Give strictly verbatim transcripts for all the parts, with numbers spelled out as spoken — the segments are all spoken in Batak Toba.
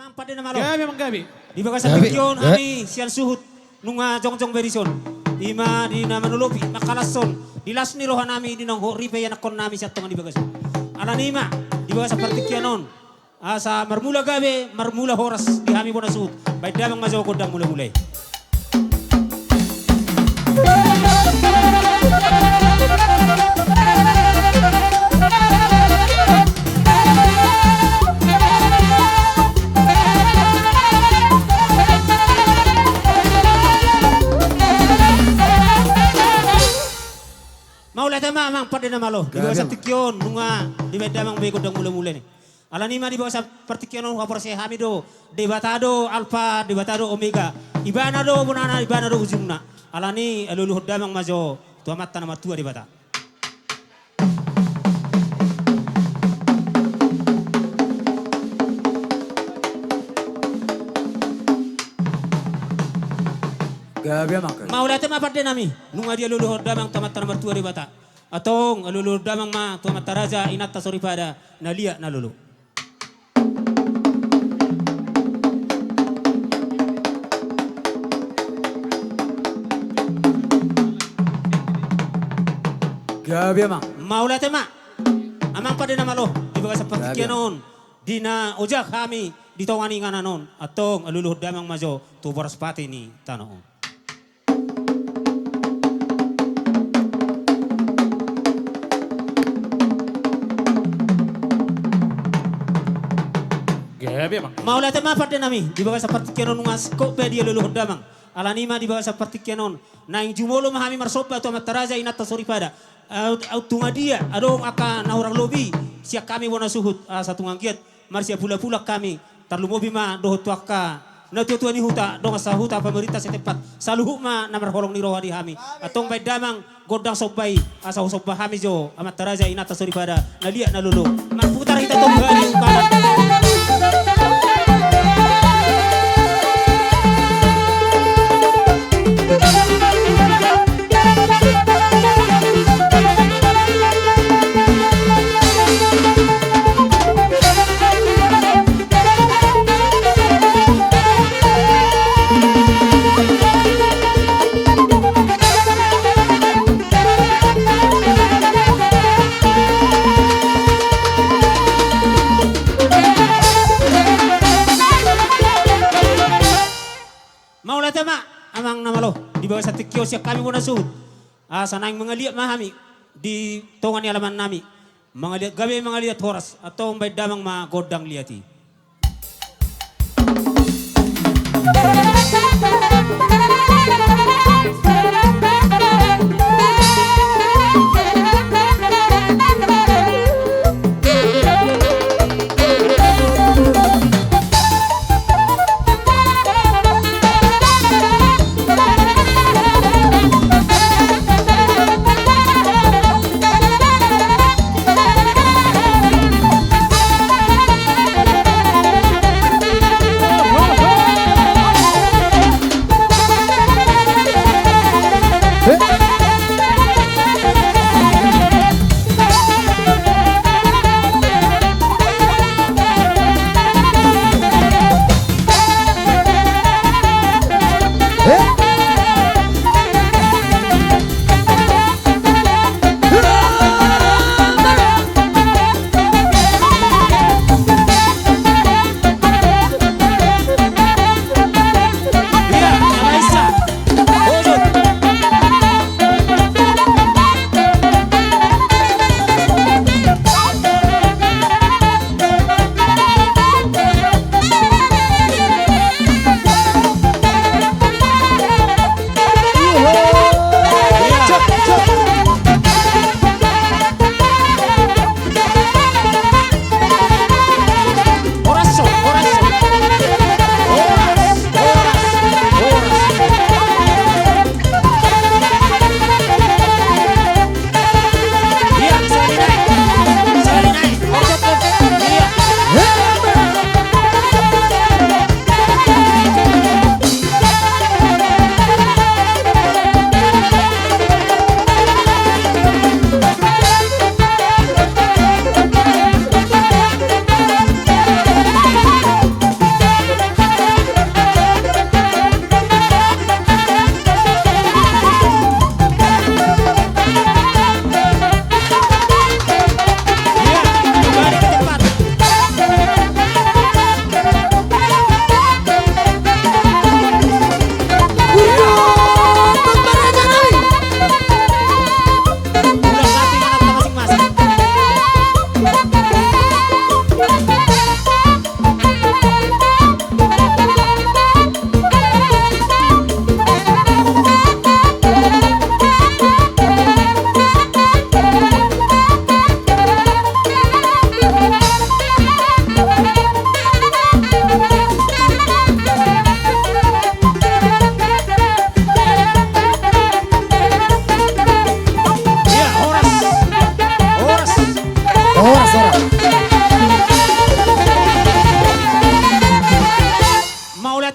Amang pande na malo. Gabe, amang, gabe. Di bagasan tingki on hami sian suhut nunga jongjong be dison. Ima di na manolopi, mangkalashon di las ni rohanami di naung hot ripe ianakkonnami sian tonga ni bagas on. Alani i ma di bagasan partingkian on, asa marmula gabe, marmula horas di hami bona suhut, baen damang ma jo gondang mulamula i. Mauliate ma, amang pande na malo. Di bagasan tingki on nunga dibaen damang be gondang mulamula i. Alani i ma di bagasan partingkian on huhaporseai hami do, Debata do Alfa, Debata do Omega. Ibana do bonana, Ibana do ujungna. Alani i alualuhon damang ma jo tu Amanta na martua Debata. Gabe, amang, gabe. Mauliate ma pandenami, nunga dialualuhon damang tu Amanta na martua Debata. Antong alualuhon damang ma tu amanta raja, inanta soripada, na liat na lolo. Gabe, amang. Mauliate ma, amang pande na malo, di bagasan partingkian on, di na ojak hami di tonga ni inganan on, antong alualuhon damang ma jo tu boras pate ni tano on. Gabe, amang. Mauliate ma pandenami, di bagasan partingkian on nunga singkop be dialualuhon damang. Alani i ma di bagasan partingkian on, naeng jumolo ma hami marsomba tu amanta raja, inanta soripada. Aut, aut tu nga dia adong angka na hurang lobi sian hami bona suhut, asa tu nga anggiat marsiapulapula hami, tarlumobi ma dohot tu angka natuatua ni huta, dongan sahuta, pamarenta setempat, saluhut ma na marholong ni roha di hami. Antong baen damang gondang somba i, asa husomba hami jo amanta raja, inanta soripada, na liat na lolo. Marputar hita tolu hali umpama. Mauliate ma, amang na malo, di bagasan tingki on sian hami bona suhut. Asa naeng mangaliat ma hami di tonga ni alamannami. Mangaliat gabe, mangaliat horas, antong baen damang ma gondang liat i.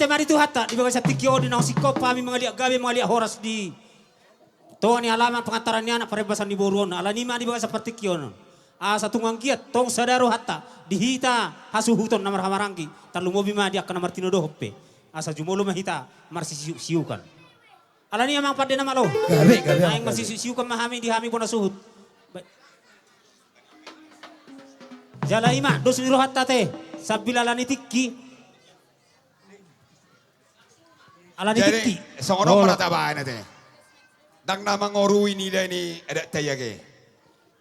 Mari Tuhanta, di bagasan tingki on di naung singkop hami mangaliat gabe mangaliat horas di tonga ni alaman, pangantaran ni anak, parembasan ni boru on. Alani i ma di bagasan partingkian on, asa tung anggiat tong sada rohanta di hita hasuhuton na marhahamaranggi, tarlumobi ma di angka na martinodohon pe, asa jumolo ma hita marsisiuksiukan. Alani i amang pande na malo. Gabe, gabe, amang, gabe. Naeng marsisiuksiukan ma hami di hami bona suhut. Jala i ma dos ni rohanta ate, sambil alani tingki. Alani tingki. Jadi songon on ma na tabaen ate. Ndang na mangorui nilai ni adat tai age.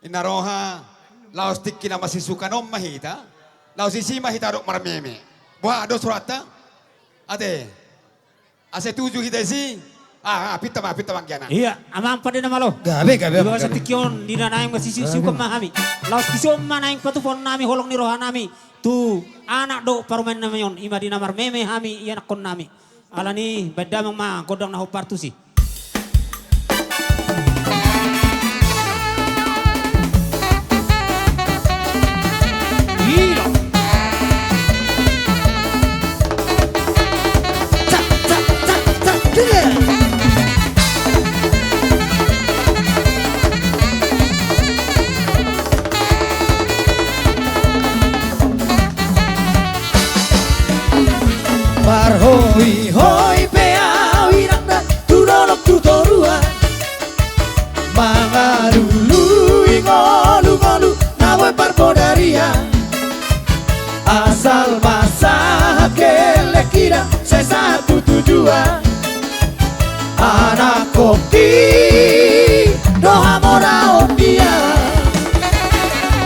Inna roha, laos tingki na masisukan on ma hita, laos disi ma hita dok marmeme. Boha dos rohanta? Ate. Asa setuju hita disi. Ah, ah, pinta ma, pinta ma anggiana. Ia, amang pande na malo. Gabe, gabe, gabe. Di bagasan tingki on di na naeng masisiuksiukan ma hami. Laos dison ma naeng patupaon nami holong ni roha nami tu anak dohot parumaen nami on, i ma di na marmeme hami ianakhon nami. Alani i baen damang ma gondang na hombar tusi. Parhoihoi pe ahu inangna tu dolok tu toruan, mangalului ngolungolu na boi parbodarian. Asal ma sahat gellengkida sai sahat tu tujuan. Anakhonki do hamoraon dia.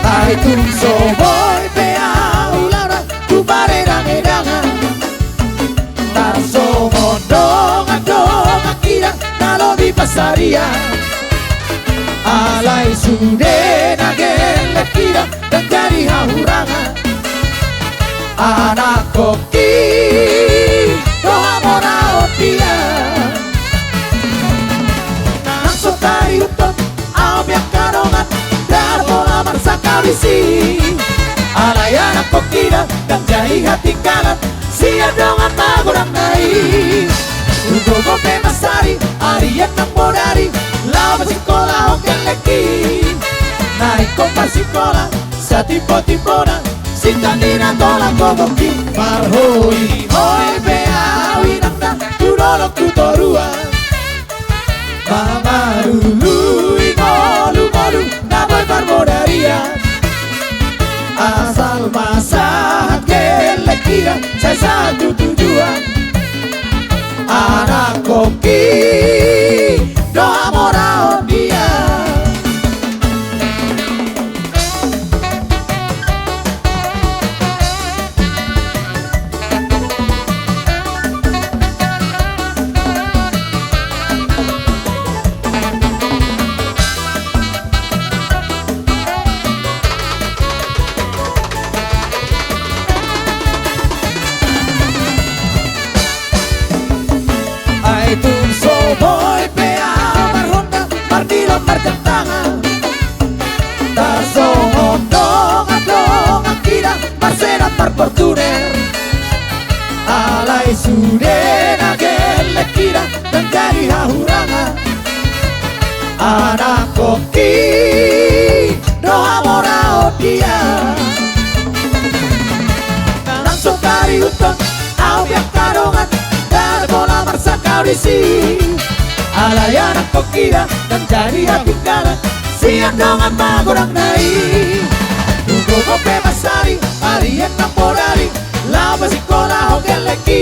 Ai tung so boi pe ahu laho tu paredangedangan, tarsongon dongan dongan kida na lobi pansarian. Alai sude na gellengkida ndang jadi hahurangan. Anakhonki do hamoraon dia. Nang so tariuthon ahu pe angka dongan, ndada pola marsangkap disi. Alai anakhonki da ndang jadi hatinggalan sian dongan magodangna i. Tung gogo pe mansari, ari enom bodari, laho parsingkolahon gellengki. Na ingkon marsingkola satimbotimbona, sintandina tolap gogongki. Parhoihoi pe ahu inangna tu dolok tu toruan, mangalului ngolungolu na boi parbodarian. Asal ma sahat gellengkida sai sahat tu tujuan. Anakhonki do hamoraon dia. Ai tung so boi pe ahu marhonda, marnilon, marjamtangan, tarsongon dongan dongan kida marsedan marportuner. Alai sude na gellengkida ndang jadi hahurangan. Anakhonki do hamoraon dia. Nang so tariuthon ahu pe angka dongan, ndada pola marsangkap disi. Alai anakhonki da ndang jadi hatinggalan sian dongan magodangna i. Tung gogo pe mansari, ari enom bodari, laho parsingkolahon gellengki.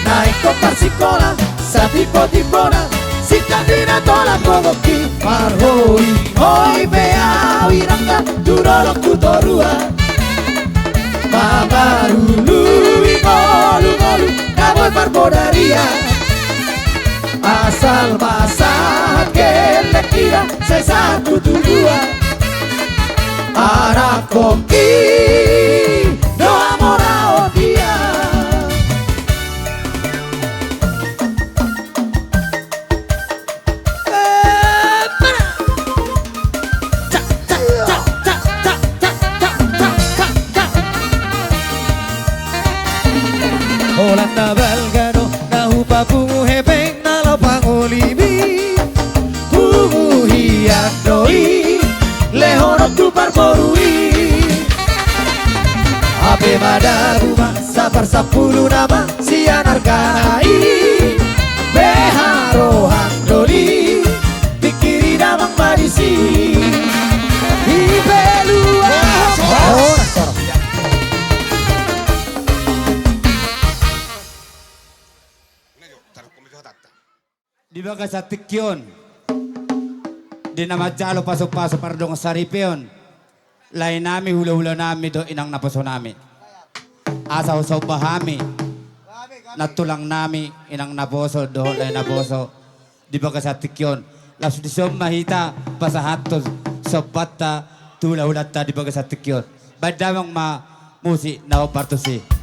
Na ingkon marsingkola satimbotimbona, sintandina tolap gogongki. Parhoihoi pe ahu inangna tu dolok tu toruan, mangalului ngolungolu na boi parbodarian. Asal ma sahat gellengkida sai sahat tu tujuan. Anakhonki do hamoraon dia. Holan na balga do na hupapungu hepeng na laho pangolimi. Pungu hian do i, lehonon tu parboru i. Hape madabu ma saparsampulu nama sian argana i. Beha roham doli, pingkiri damang ma disi. Ipe lua. Horas, horas. Di bagasan tingki on, di na manjalo pasupasu pardongan saripeon, laenami, hulahulanami dohot inang naposonami. Asa husomba hami nantulangnami, inang naposo dohot lae naposo, di bagasan tingki on. Laos dison ma hita pasahathon sombanta tu hulahulanta di bagasan tingki on. Baen damang ma musik na hombar tusi.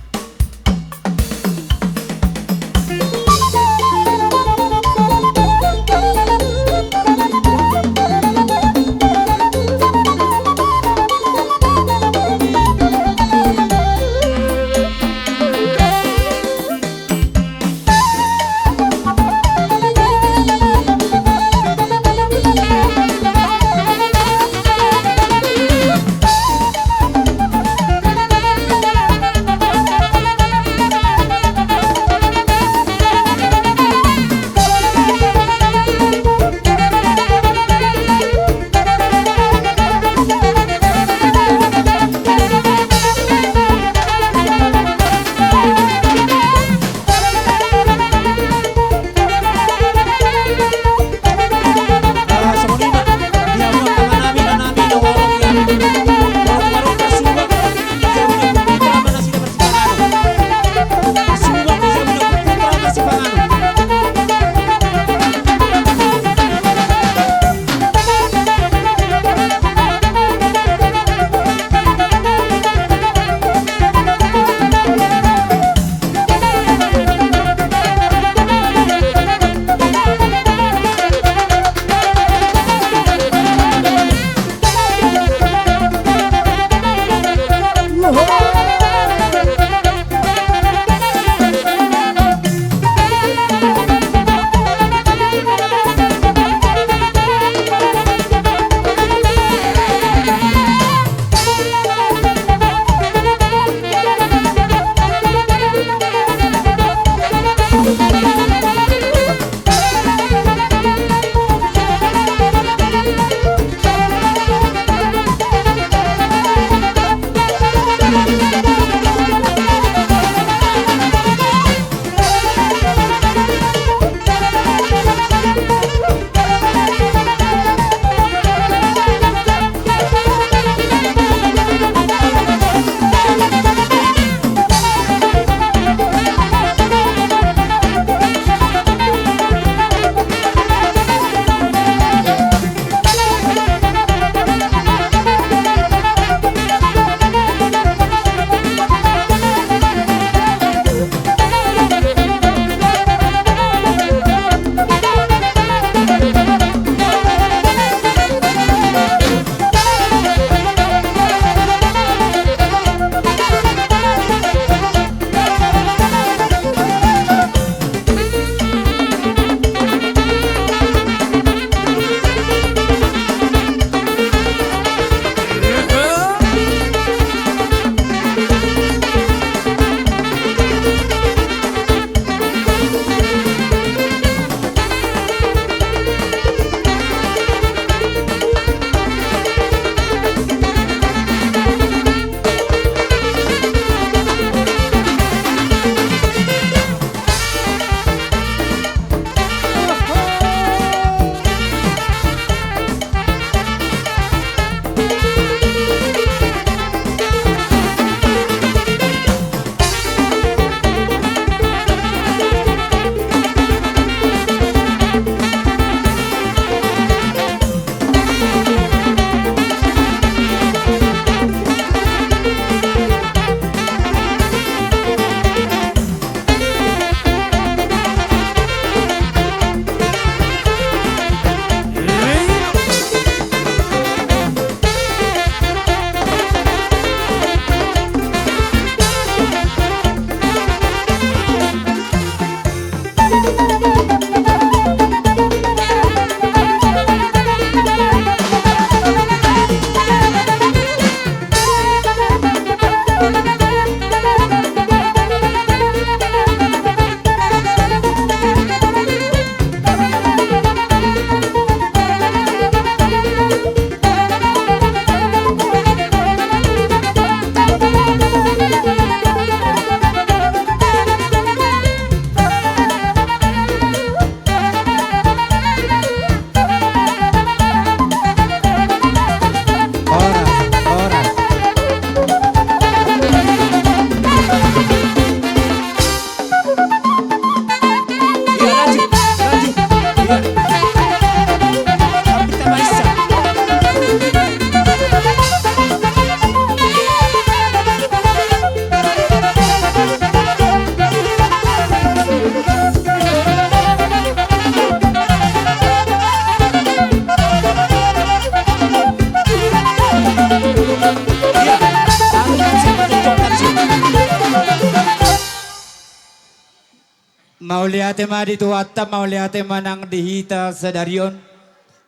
Mauliate ma di Tuhanta, mauliate ma nang di hita sadari on,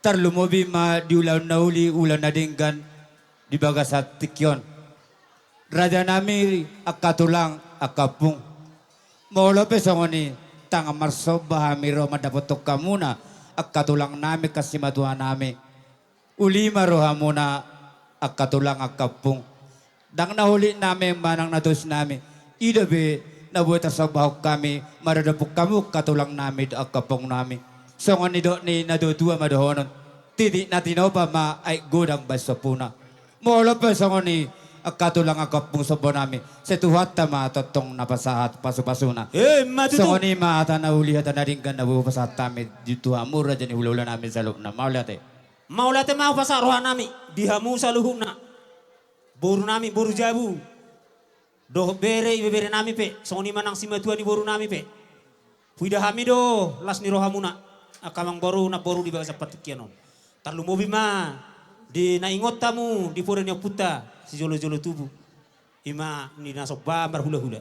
tarlumobi ma di ulaon na uli, ulaon na denggan di bagasan tingki on. Raja nami, angka tulang, angka ompung. Molo pe songon i, ndang marsomba hami ro mandapothon hamuna, angka tulang nami, angka simatua nami. Uli ma rohamuna, angka tulang, angka ompung. Ndang na holit nami manang na tois nami, i dope na boi tarsombahon hami maradophon hamu, angka tulang nami dohot angka ompung nami. Songon nidok ni natuatua ma dohonon: Titik na tinopa ma aek godang bahen sompuna. Molo pe songon i, angka tulang, angka ompung, somba nami, sai Tuhanta ma tongtong na pasahat pasupasuna. Emma tutu. Songon i ma hata na uli, hata na denggan na boi hupasahat hami di tu hamu, raja ni hulahula nami saluhutna. Mauliate. Mauliate ma hupasahat roha nami di hamu saluhutna, boru nami, boru jabu, dohot bere, ibebere nami pe, songon i ma nang simatua ni boru nami pe. Huida hami do las ni rohamuna, angka amangboru, namboru, di bagasan partingkian on. Tarlumobi ma di na ingot hamu di poda ni ompunta sijolojolo tubu, i ma di na somba marhulahula.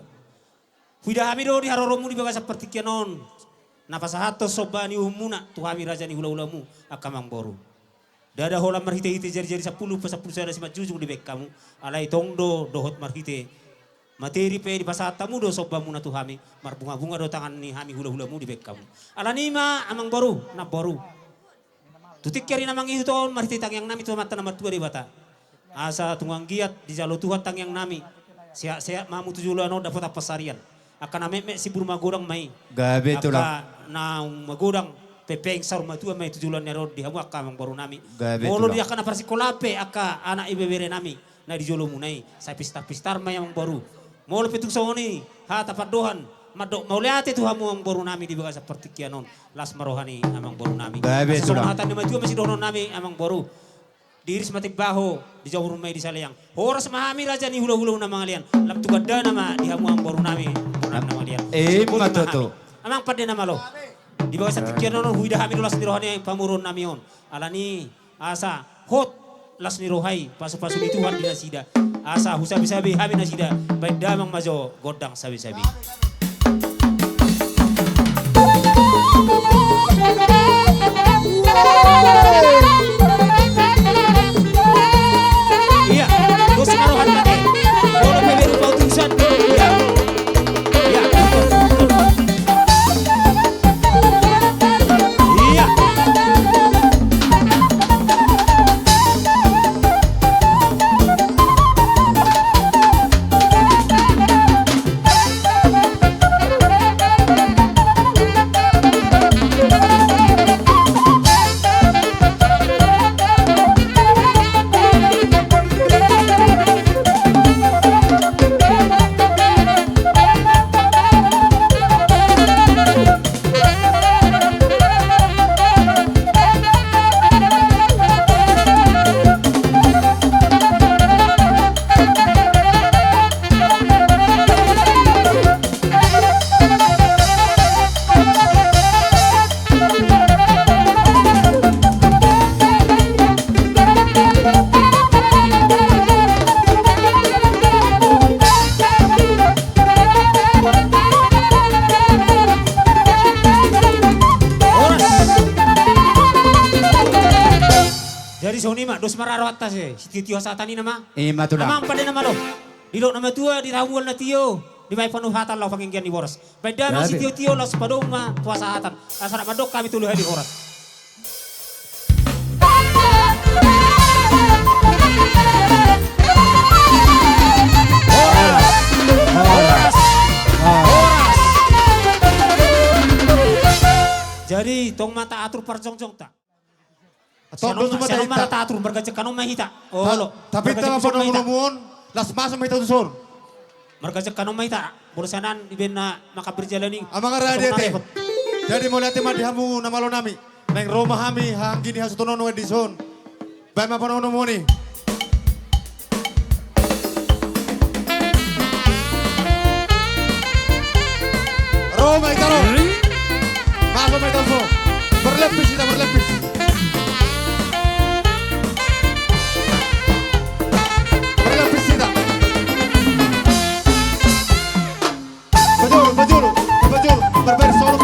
Huida hami do di haroromu di bagasan partingkian on, na pasahathon somba ni uhumuna tu hami, raja ni hulahulamu, angka amangboru. Ndada holan marhitehite jarijari sampulu, pasampulu sada simanjujung dibahen hamu, alai tong do dohot marhite materi pe dipasahat hamu do sombamuna tu hami, marbungabunga do tangan ni hami hulahulamu dibahen hamu. Alani i ma, amangboru, namboru, tu tingki ari na mangihut on, marhite tangiang nami tu Amanta na martua Debata, asa tung anggiat dijalo Tuhan tangiang nami, sehat-sehat ma hamu tu joloan on, dapotan pansarian. Angka na metmet sibur magodang ma i. Gabe, tulang. Angka naung magodang pepeng saur matua ma i tu joloan ni ari on di hamu, angka amangboru nami. Gabe, tulang. Molo di angka na parsikolaan pe angka anak ibebere nami na di jolomuna i, sai pistar-pistar ma i, amangboru. Molo pe tung songon i hata pandohan mandok mauliate tu hamu, amangboru nami, di bagasan partingkian on, las ma roha ni amangboru nami. Gabe, tulang. Asa songon hata ni natuatua ma sidohonon nami, amangboru: Diiris ma timbaho, dijamur ma i di saleang. Horas ma hami, raja ni hulahula na mangalean. Lam tu gandana ma di hamu, amangboru nami, amangboru nami na mangalean. Eh, ma tutu. Amang pande na malo. Di bagasan tingki on, huida hami do las ni roha ni pamoruon nami on. Alani i, asa hot las ni roha i, pasupasu ni Tuhan di nasida, asa husabesabe hami nasida, bahen damang ma jo gondang sabesabe. Ia, dos ma roha ni pande. Molo pe beru pautusan. Ia. Ia. Jadi songon i ma, dos ma ra rohanta, sitiotio hasahatan i nama. Ima tulang. Amang pande na malo. Didok na matua, di tabuan na tio, dibahen panuhatan laho panginggian ni boras. Bahen damang sitiotio, laos padomu ma tu hasahatan. Asa rap mandok hami tolu hali horas. Horas. Horas. Horas. Jadi tong ma taatur parjongjongta. Sian on ma, sian on ma ra taatur, marganjang hanon ma hita. Olo. Tapi marganjang hanon ma hita. Las masuk ma hita tu son. Marganjang hanon ma hita. Boru sian on dibahen na mangkapir jala ni. Amang raja i. Jadi mauliate ma di hamu na malo nami. Naeng ro ma hami haanggi ni hasuhuton on di son. Bahen ma panomunomu i. Ro ma hita, ro. Masuk ma hita, so. Marlepis hita, marlepis. Marlepis hita. Pajolo, pajolo, pajolo. Marbaris, so.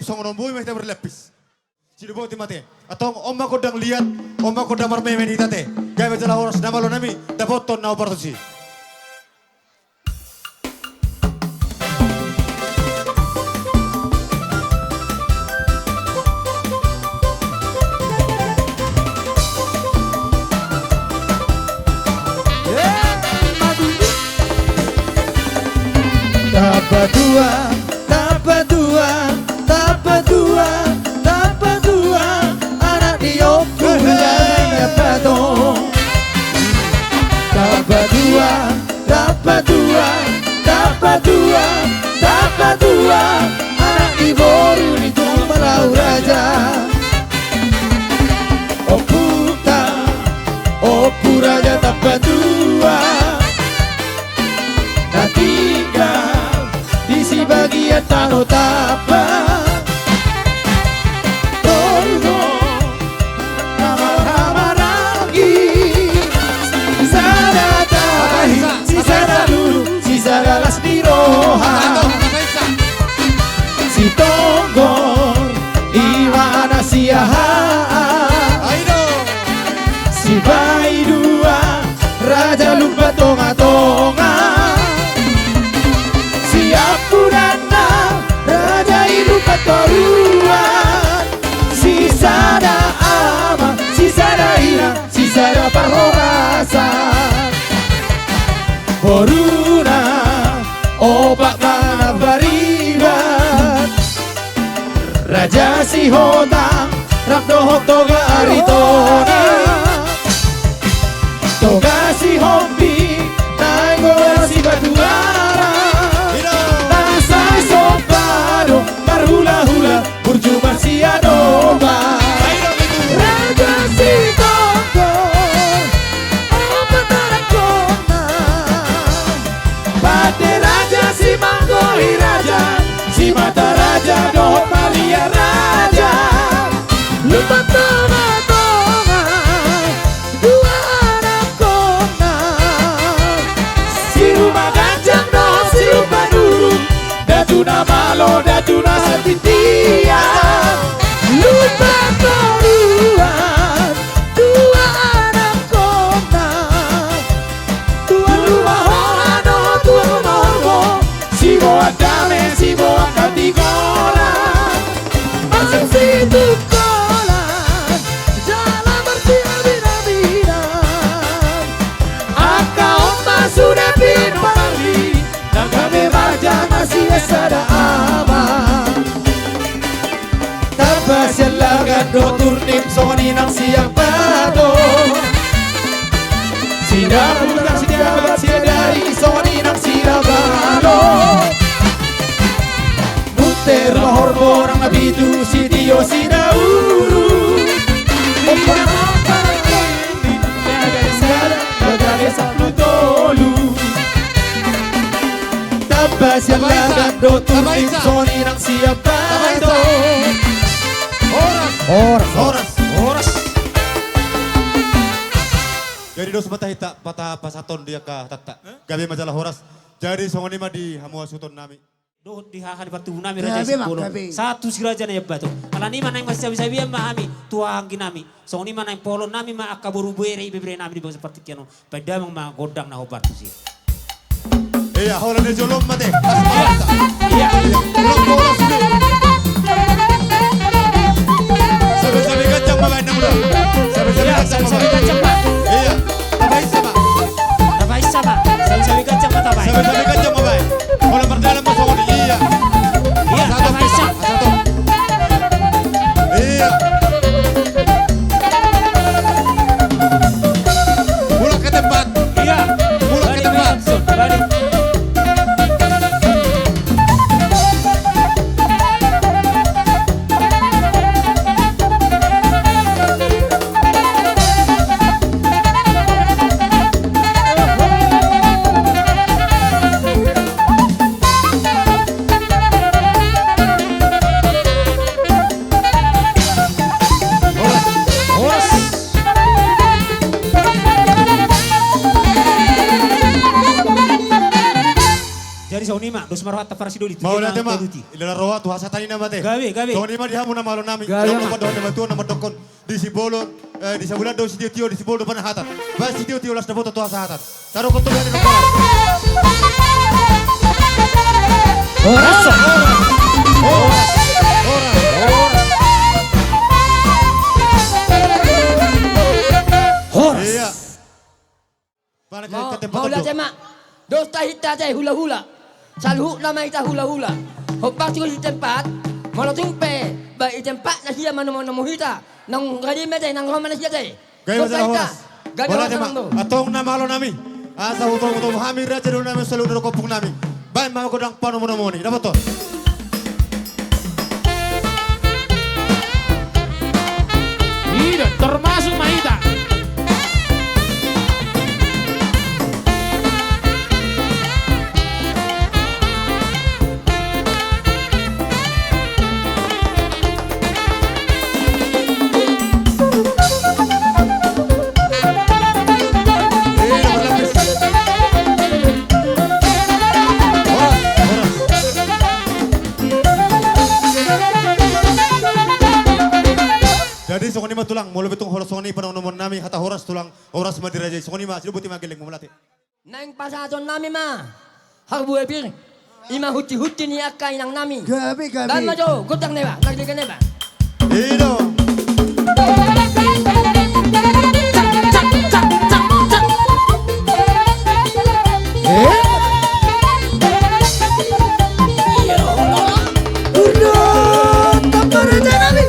songon on boi ma hita marlapis. Sidoboti ma ate. Antong on ma gondang liat, on ma gondang marmeme di hita ate. Gabe jala horas na malo nami dapothon na hombar tusi. Tapatua, tapatua, tapatua, tapatua, anak ni ompu Daniel Patong. Tapatua, tapatua, tapatua, tapatua, anak ni boru ni Tuan Palau Raja. Ompunta, Ompu Raja Tapatua, na tinggal di sibagian tano Tapa. Tolu do na marhahamaranggi, sisada tahi, sisada lulu, sisada las ni roha. Sitonggor ima na siahaan. Sibaidua Raja Lumban Tongatonga. Siampudanna Raja i Lumban Toruan. Sisada ama, sisada ina, sisada parhorasan. Boruna opat ma na pariban. Raja Sihotang rap dohot Toga Aritonang. Toga Sihombing naeng goar Sibatuaran. Na sai somba do marhulahula burju marsiadopan. Raja Sitonggor opat arangkona. Pande Raja, Simanggohi Raja, Simataraja dohot Malia Raja. Lumban Tongatonga dua arangkona. Si Ruma Ganjang dohot Si Lumban Uruk. Datu na malo, datu na sapitia. Lumban Toruan dua arangkona. Tuan Ruma Hoha dohot Tuan Ruma Horbo. Siboan Dame, Siboan Katigora. Marsitungkolan jala marsiaminaminan. Angka on ma sude pinompar ni na gabe marjama sian sada ama. Tamba Siallagan dohot Turnip songon i nang Siambaton. Sidabulan Sidabat Siadari songon i nang Sidabalo. Munte Ruma Horbo nang na pitu Sitio Sidaurun. Ompang-ompang na gabe sada, na gabe sampulu tolu. Tamba Siallagan dohot Turnip songon i nang Siambaton. Horas. Horas. Horas. Horas. Jadi dos ma tahi ta, pata pasahaton di angka hatanta. Gabe ma jala horas. Jadi songon i ma di hamu hasuhuton nami. Dohot di haha ni partubu nami Raja Simbolon. Gabe ma, gabe. Sahat tu si Raja Nai Ambaton. Alani i ma naeng marsabisabian ma hami tu anggi nami. Songon i ma naeng paholon nami ma angka boru bere, ibebere nami di bagasan partingkian on. Paidamang ma gondang na hombar tusi. Ia, holan na jolo ma ate. Ia. Ia. Ia. Sabe-sabe ganjang ma baen na mula. Sabe-sabe ganjang ma. Ia. Tabaen ma. Tabaen ma. Sabe-sabe ganjang ma tabaen. Sabe-sabe ganjang ma baen. Holan mardalan ma songon i. Ia. Ia, tabaen ma. Ia. Mulak ke tempat. Ia. Mulak ke tempat. Balik, balik. Mauliate ma. Ilo na roha tu hasahatan i na mate. Gabe, gabe. Songon i ma di hamu na malo nami. Gabe ma. Dohot ni Debata na mandokkon. Di Simbolon, eh, di Sabulan do sitio-tio, di Simbolon do panahatan. Baen sitio-tio las dapotan tu hasahatan. Taruhon tu Tuhan di rumah. Horas. Horas. Horas. Horas. Horas. Iya. Mauliate ma. Dos tahi hita ate hula-hula. Saluhutna ma hita hula-hula. Hopas tu di tempat. Molo tung pe baen di tempat na sia manomo-nomo hita. Nang gari ma ate, nang ro ma na sia ate. Gabe ma ate, horas. Gabe ma ate, horas. Antong na malo nami. Asa hutomu-tomu hami raja ni ulaon nami, saluhutna dohot ompung nami. Baen ma godang panomo-nomon i. Dapothon. I do, termasuk ma hita. Jadi songon i ma tulang, molo pe tung horas songon i panomo-nomon nami, hata horas tulang, horas ma di raja i. Songon i ma, songon i boti ma gellengmu, mauliate. Naeng pasahaton nami ma harbue pir. I ma hunti-hunti ni angka inang nami. Gabe, gabe. Baen ma jo gondang na iba, nang denggan na iba. I do. Eh? Urdot, tambar aja nami.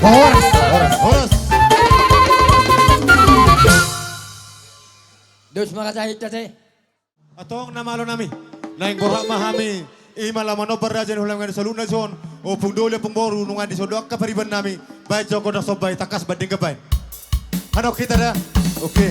Horas, horas, horas. Dos ma raja hita te. Antong na malo nami, naeng borhat ma hami, i ma laho manomba raja ni hulahula nami saluhutna dison, ompung doli ompung boru nunga dison do angka pariban nami, baen jo gondang somba i tangkas baen denggan baen. Hanok hita da. Oke.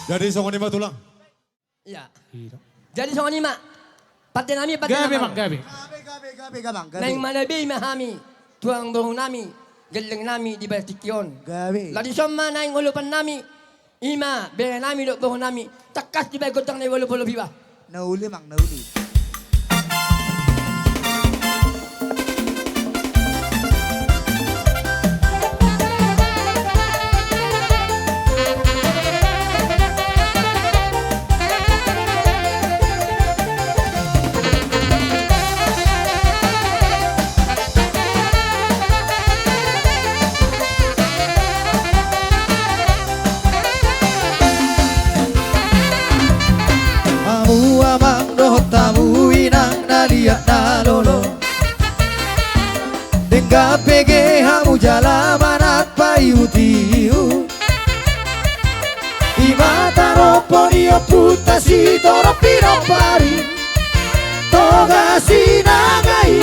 Jadi songon i ma tulang. Iya. Iya. Jadi songon i ma. Pande nami, pande nami. Gabe, Amang, gabe. Gabe, gabe, gabe, gabe, Amang, gabe. Naeng manabei ma hami, tulang borunami, gellengnami di bagasan tingki on. Gabe. Laos dison ma naeng olopan nami, i ma bere nami dohot boru nami, tangkas dibahen gondang na di bolon bolon piba. Na uli, Amang, na uli. Hamu amang dohot hamu inang na liat na lolo, denggan bege hamu jala manat paihutihut. I ma tarompo ni ompunta Sitorop Pinompar i, Toga Sinaga i,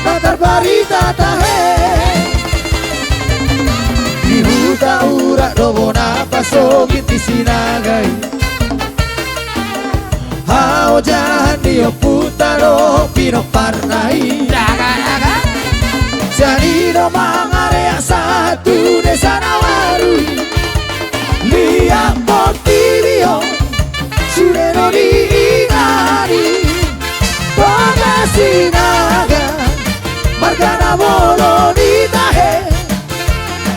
na tarbarita tahe. Di huta Urak do bona pasogit ni Sinaga i. Haojahan ni ompunta do pinomparna i. Sian i do mangareak sahat tu desa na baru i. Liat portibi on sude do diingani. Toga Sinaga marga na bolon i tahe.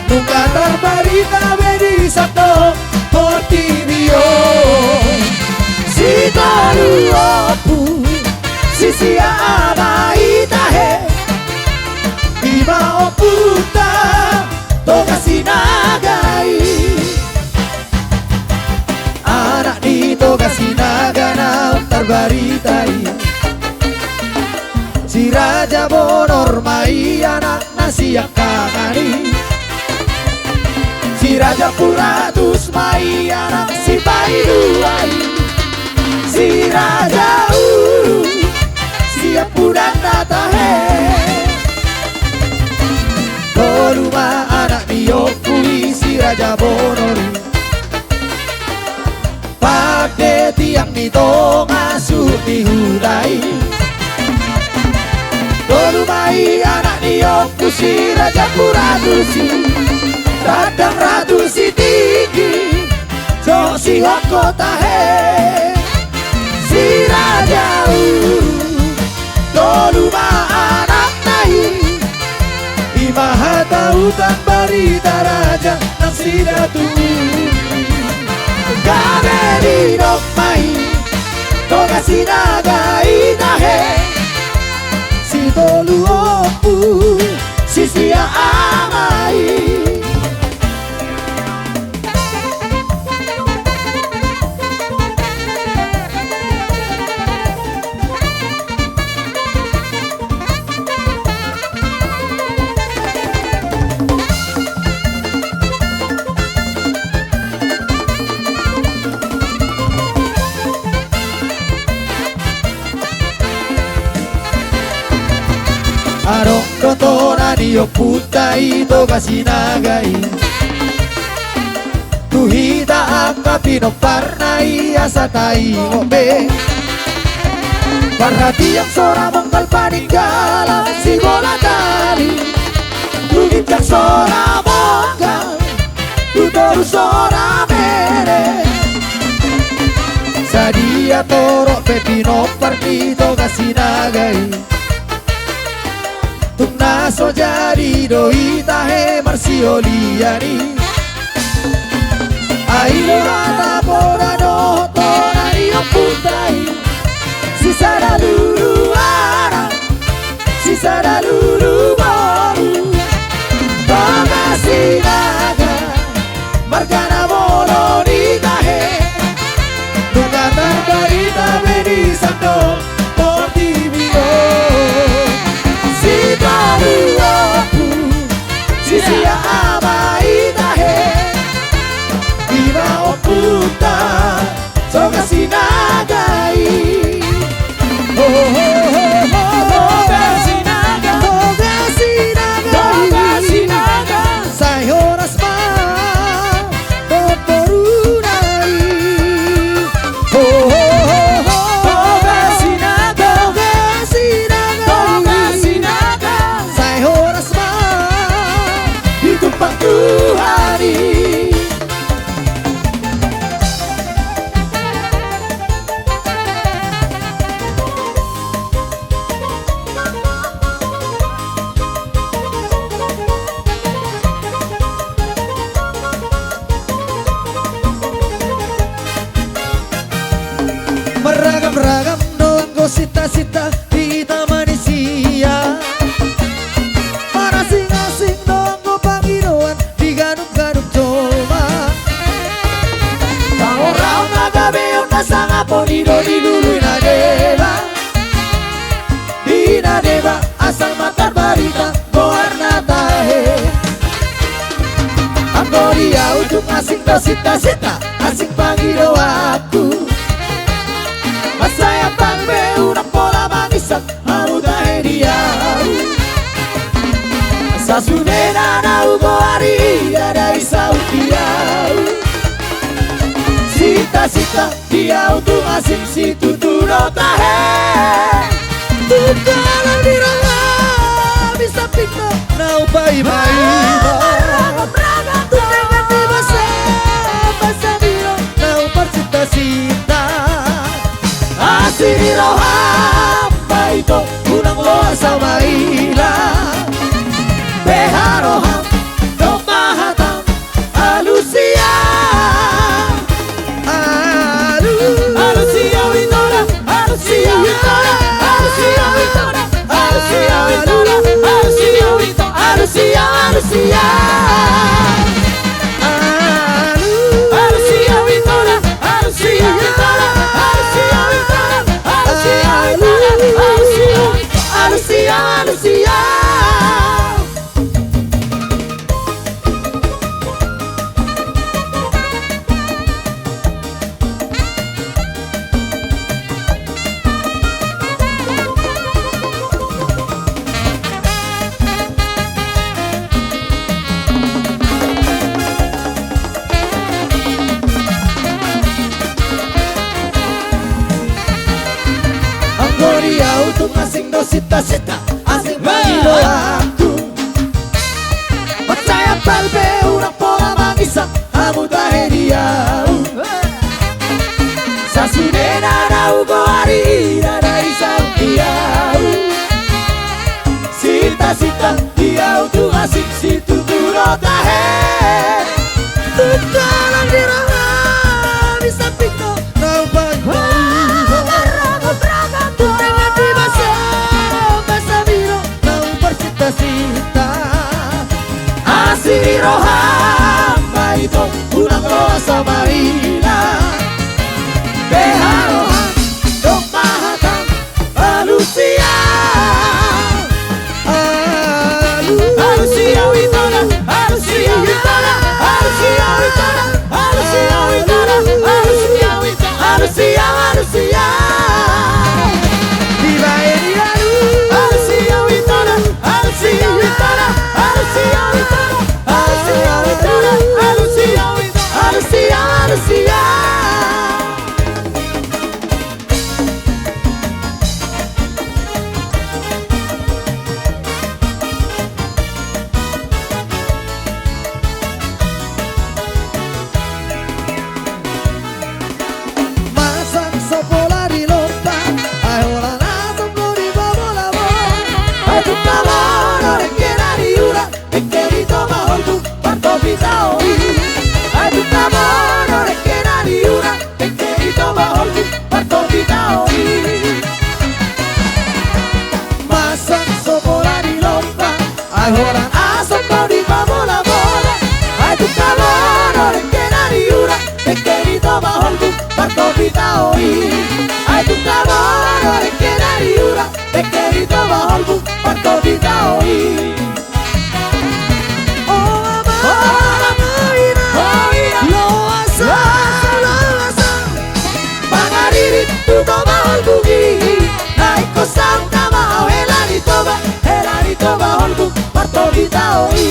Nunga tarbarita be di sandok portibi on. Sitolu ompu sisia ama i tahe. I ma ompunta Toga Sinaga i. Anak ni Toga Sinaga naung tarbarita i. Si Raja Bonor ma i anakna siangkangan i. Si Raja Puratus ma i anak sipaidua i. Si Raja Ulu siampudanna tahe. Tolu ma anak ni ompu i si Raja Bonor i. Pande tiang ni tonga suhut ni huta i. Tolu ma i anak ni ompu si Raja Puratus i. Tandang Ratu Sitinggi, Jok Sihongkot tahe. Si Raja Ulu, tolu ma anakna i. I ma hata utan barita raja nang si Datu Ulu. Gabe didok ma i Toga Sinaga i tahe. Sitolu ompu sisia ama i. Adong do tona ni ompunta i Toga Sinaga i. Tu hita angka pinomparna i asa taingot be. Parhatian sora monggal paninggalan sibola tali. Tu ginjang sora monggal, tu toru sora mere. Sadia torop pe pinompar ni Toga Sinaga i. Tung na so jadi do i tahe marsiolian i. Ai do hata poda dohot tona ni ompunta i. Sisada lulu anak, sisada lulu boru. Toga Sinaga marga na bolon i tahe. Boni do dilului na deba, di na deba asal ma tarbarita goarna tahe. Anggo di au tung asing do sinta-sinta, asing pangidoanku. Mansai ampang be unang pola mangisak hamu tahe di au. Sasudena na hugoari ndada i saut di au. Sinta-sinta di au tung asing situtu do tahe. Tung dalan ni roha bisa pinta na hupaima-ima. Tung denggan ni basa, basa biro na huparsinta-sinta. Asi ni roham ma ito, unang loas au maila. Beha roham, domma hatam, alusia. Alu. Alusia uitona, alusia uitona, alusia uitona, alusia uitona, alusia uitona, alusia, alusia. Alu. Alusia uitona, alusia uitona, alusia uitona, alusia uitona, alusia, alusia, alusia. Anggo di au tung asing do sinta-sinta, asing pangidoanku. Mansai ampang be unang pola mangisak hamu tahe di au. Sasudena na hugoari ndada i saut di au. Sinta-sinta di au tung asing situtu do tahe. Tung dalan ni roha bisa pinta na hupaima-ima. Tung denggan ni basa, basa biro na huparsinta-sinta. Asi ni roham ma ito, unang loas au maila. Beha roham, domma hatam, alusia. Alu. Alusia uitona, alusia uitona, alusia uitona, alusia uitona, alusia uitona, alusia, alusia. Dibaen i alu. Alusia uitona, alusia uitona, alusia uitona, alusia uitona, alusia, alusia. Masa so pola di lompa, ai holan asam do di babola-bola. Ai tung tabo do dengke na di ura, dengke di toba holku, partopi taho i. Ai tung tabo do dengke na di ura, dengke di toba holku, partopi taho i. Masa so pola di lompa, ai holan asam do di babola-bola. Ai tung tabo do dengke na di ura, dengke di toba holku, partopi taho i. Ai tung tabo do dengke na di ura, dengke di toba holku, partopi taho i. O ama, o ama, o ina, o ina, loas au, loas au. Mangaririt tu toba holku i. Na ingkon saut nama au hela ni toba, hela ni toba holku, partopi taho i.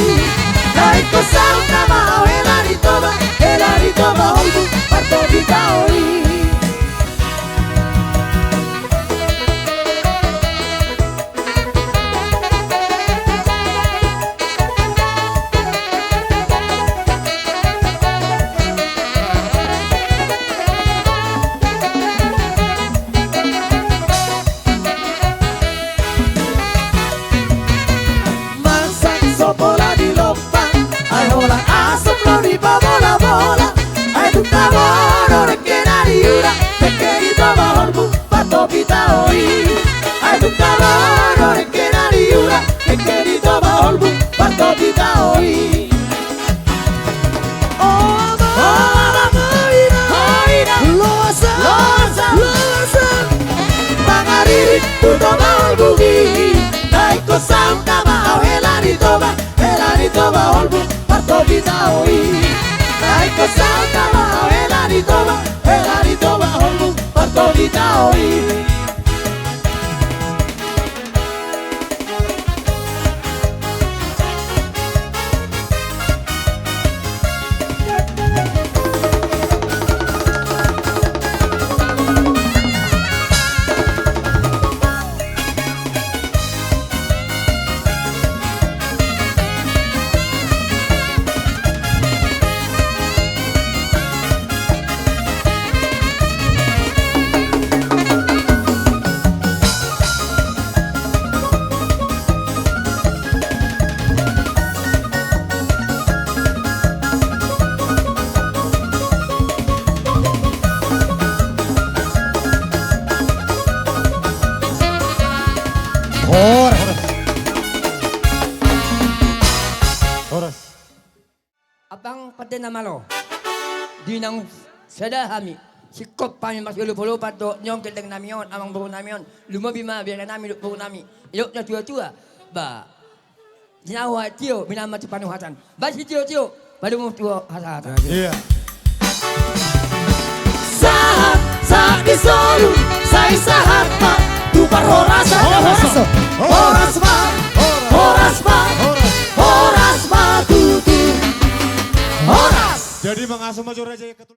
Na ingkon saut nama au hela ni toba, hela ni toba holku, partopi taho i. Masa so pola di lompa, ai holan asam do di babola-bola. Ai tung tabo do dengke na di ura, dengke di toba holku, partopi taho i. Ai tung tabo do dengke na di ura, dengke di toba holku, partopi taho i. O ama, o ama, o ina, o ina, loas au, loas au, Tu Toba Holbung i, na ingkon saut nama au hela ni Toba, hela ni Toba Holbung, partondi tao i. Na ingkon saut nama au hela ni Toba, hela ni Toba Holbung, partondi tao i. Horas. Horas. Abang pande na malo. Di naung sada hami, singkop hami masiolopolopan dohot ni on geleng nami on, amang boru nami on, lumobi ma biala nami dohot boru nami, dohot na tuatua. Ba, di na huatio, minama tu panuhatan. Ba sitiotio, padomu tu hasahatan. Iya. Sahat, sahat ni solu, sai sahat ma tu parhorasan. Horas. Horas ma, horas ma, horas ma tutu. Horas. Jadi mangasuhon ma jo raja i.